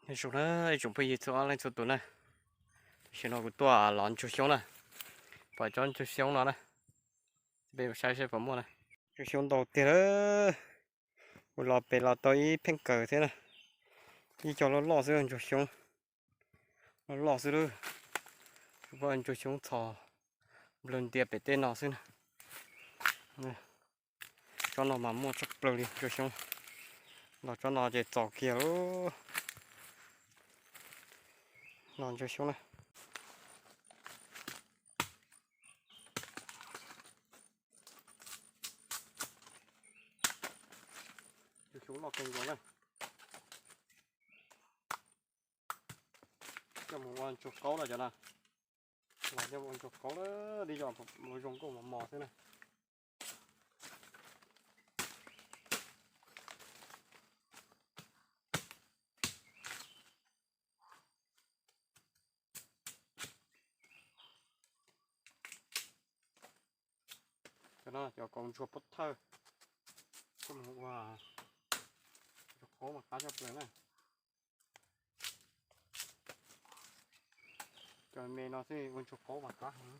Nyob zoo na ib tsoom phooj ywg txhua leej txhua tus na, tam sim no kuv tuaj lov ntsuag xyoob na, pom tsob ntsuag xyoob no na, peb saib seb puas muaj na. Ntsuag xyoob ntau tiag lawm, kuv los pem los tau ib pheej kawm thiab na, ib co loj loj xwb ntsuag xyoob, loj loj xwb lawm, ntsuag xyoob txhos nplawg ntias pem tej no xwb na. Tsob no mas muaj tshaj plaws li ntsuag xyoob, los tsob no ces txaus kiag lawm, los ntsuag xyoob na. Ntsuag xyoob loj kawg nkaus na. Coj mus ua ntsuag qaub na cov no, los coj mus ua ntsuag qaub na, li yog ua zoo nkauj mos mos xwb na. Cov no cov kaus ntsuag pob thawj, coj mus ua ntsuag qaub mas qab tshaj plaws na. Cov me no xwb ua ntsuag qaub mas qab heev.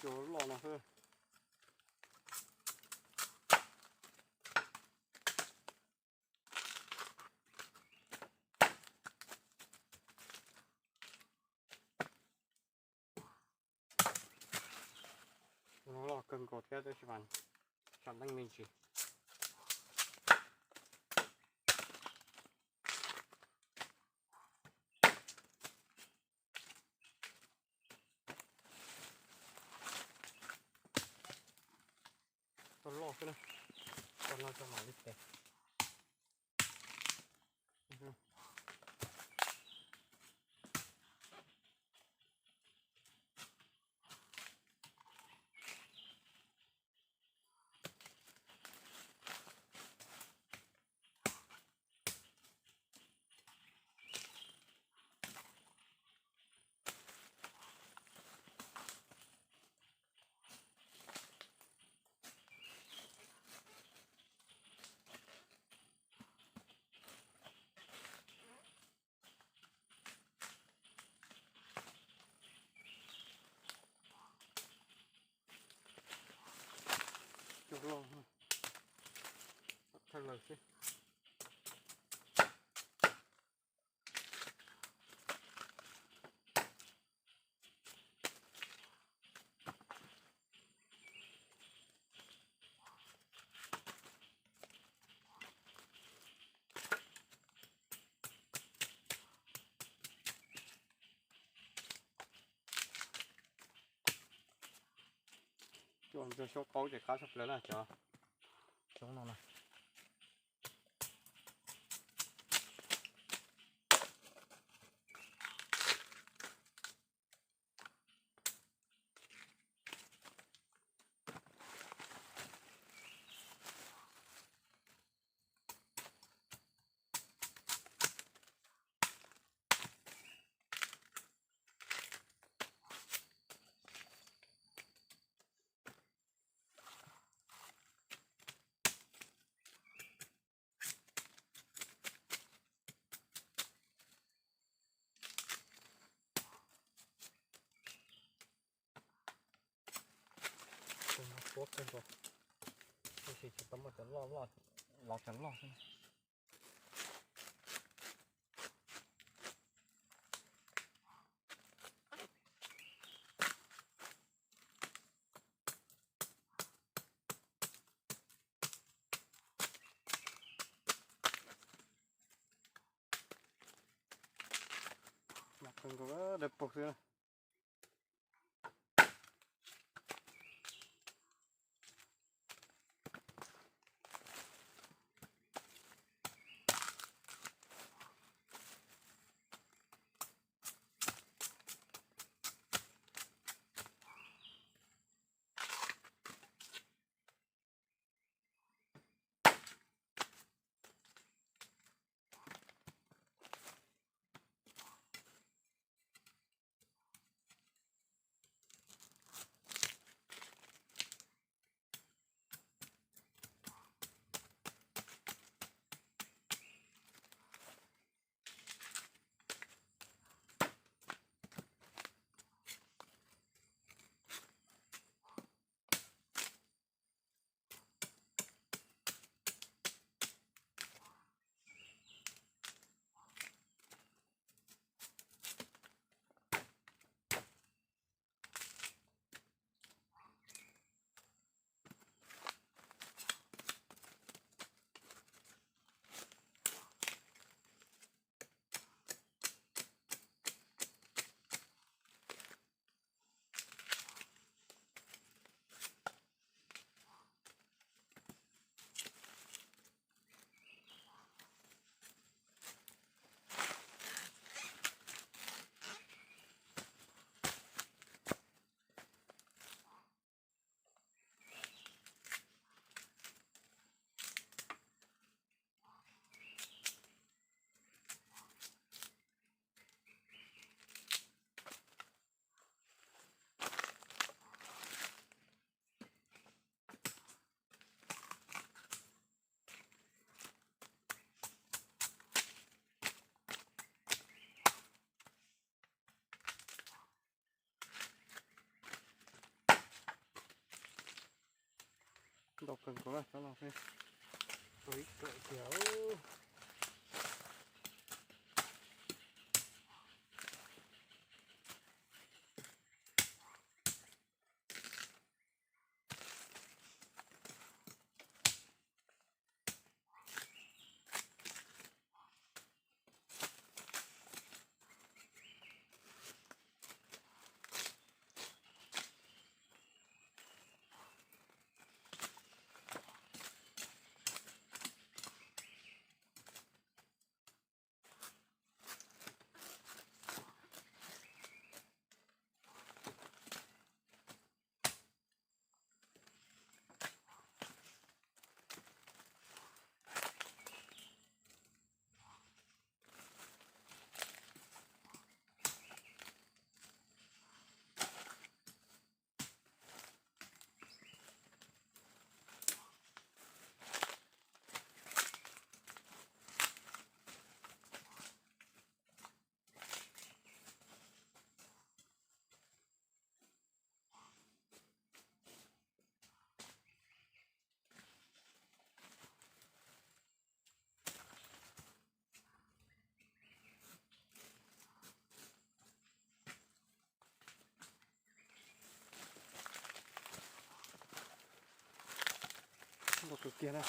Loj no xwb. Loj kawg nkaus thiab tab sis mas tsis leej me ntsis. Tau loj xwb na, tau loj tau los li pem. Cua loj, thawj lawm xwb. Cua ntsuag xyoob qaub ces qab tshaj plaws na cov xyoob no na. Tuab kawg nkaus, tab sis tsis tau muaj cov loj loj, lov cov loj xwb. Dav paug xwb na. Ntau kawg nkaus na, rov los xwb. Ua ib kawm kiag. Ntau kawg kiag na.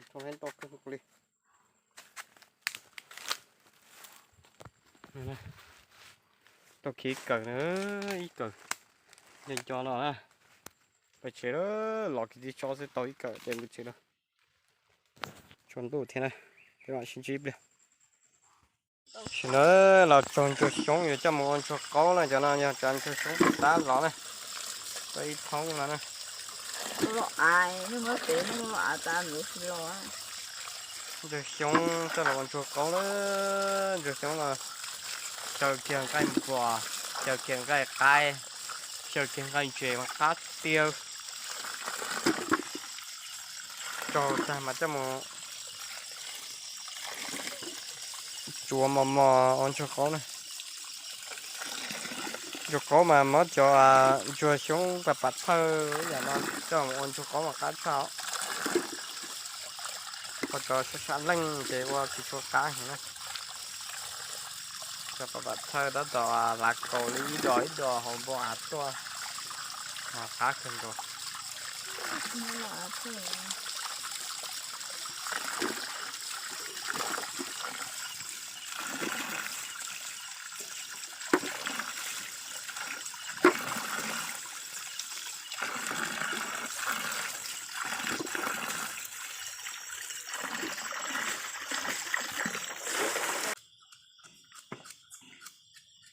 Tau heev tau kawg li. Tau khiav ib kawm na, ib kawm nco nco no na. Pais tsev lawm, los kiag tib tsob xwb tau ib kawm ces mus tsev lawm. Tsaus ntuj thiab na, peb mam sib ntsib ib pliag. Tam sim no los txog ntsuag xyoob yuav coj mus ua ntsuag qaub na, cov no yog cov ntsuag xyoob tab los na, tau ib thoob no na. Ntsuag xyoob coj los ua ntsuag qaub na, ntsuag xyoob no xyaw kiag nqaij npua, xyaw kiag nqaij qaib, xyaw kiag nqaij ntses mas qab tiag. Tsaug tag mas coj mus tsuav mos mos ua ntsuag qaub na. Ntsuag qaub mas muab cov ntsuag xyoob pam pam thawj yam no coj mus ua ntsuag qaub mas qab tshaj. Ua cov sab sab leej ces ua tsis tshua qab heev na. Cov pam pam thawj tab tom lav kaus li ib dos ib dos hauv npoo av tuaj mas qab kawg nkaus.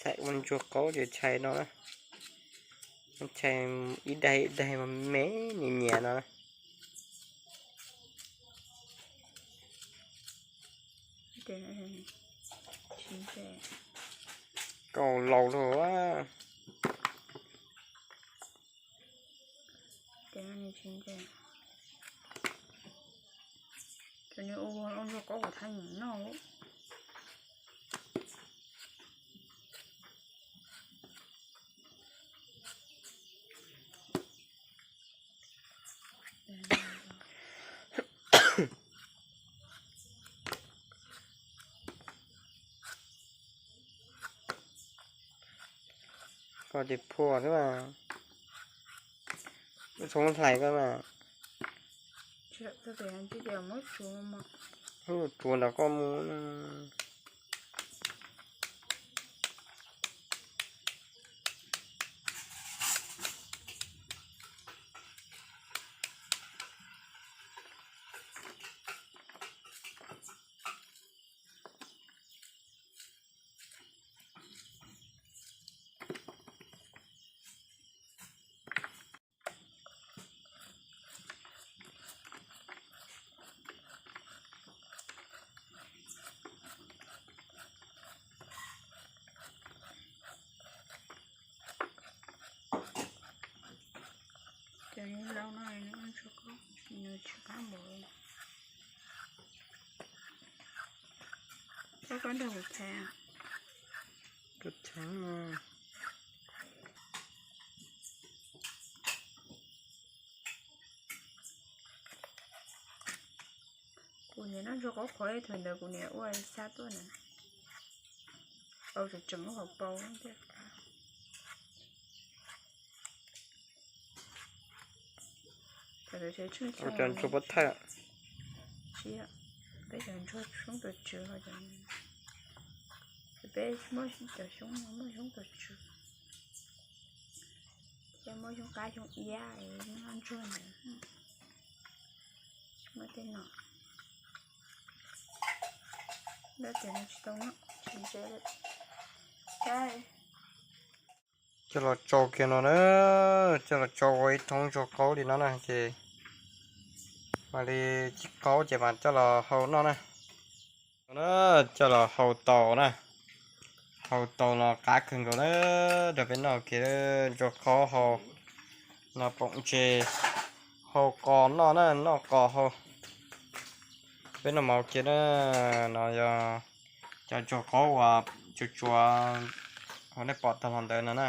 Txhais ua ntsuag qaub ces txhais no na, txhais ib daig ib daig me me nyias nyias no na. Kaus laus lawm. Cov no ua ua ntsuag qaub kom thaj num noj. Koj ces phua xwb mas, txhob hlais koj mas. Tsuav nrog koj mus. Cov no ntsuag qaub, nws tsis qab npaum li. Koj nrog kuv thaij. Koj thaij. Kuv niam noj ntsuag qaub qhuav thaum ntawd kuv niam ua xya tuaj na, au tseem tseem lub hauv paus thiab. Cov ntsuag pov thawj. Tsis, peb cov ntsuag xyoob tus tswv ho cov, peb muab cov xyoob no muab xyoob tus tswv, thiab muab xyoob qab xyoob iab es noj ntsuag ntawd. Tsis muaj tej no. Dab tias no tsis tau no, tsis ntse li. Coj los tsau kiag no na, coj los tsau ua ib thoob ntsuag qaub li no na ces mam li cib qaub ces mam coj los hau noj na. No na, coj los hau tau na, hau tau no qab kawg nkaus na, rau peb noj kiag ntsuag qaub hau no poom ntses, hau qos noj na, noj qos hau. Peb noj mov kiag na, no yog cov ntsuag qaub uas tsuas tsuas uas nej pom tag los ntawd no na.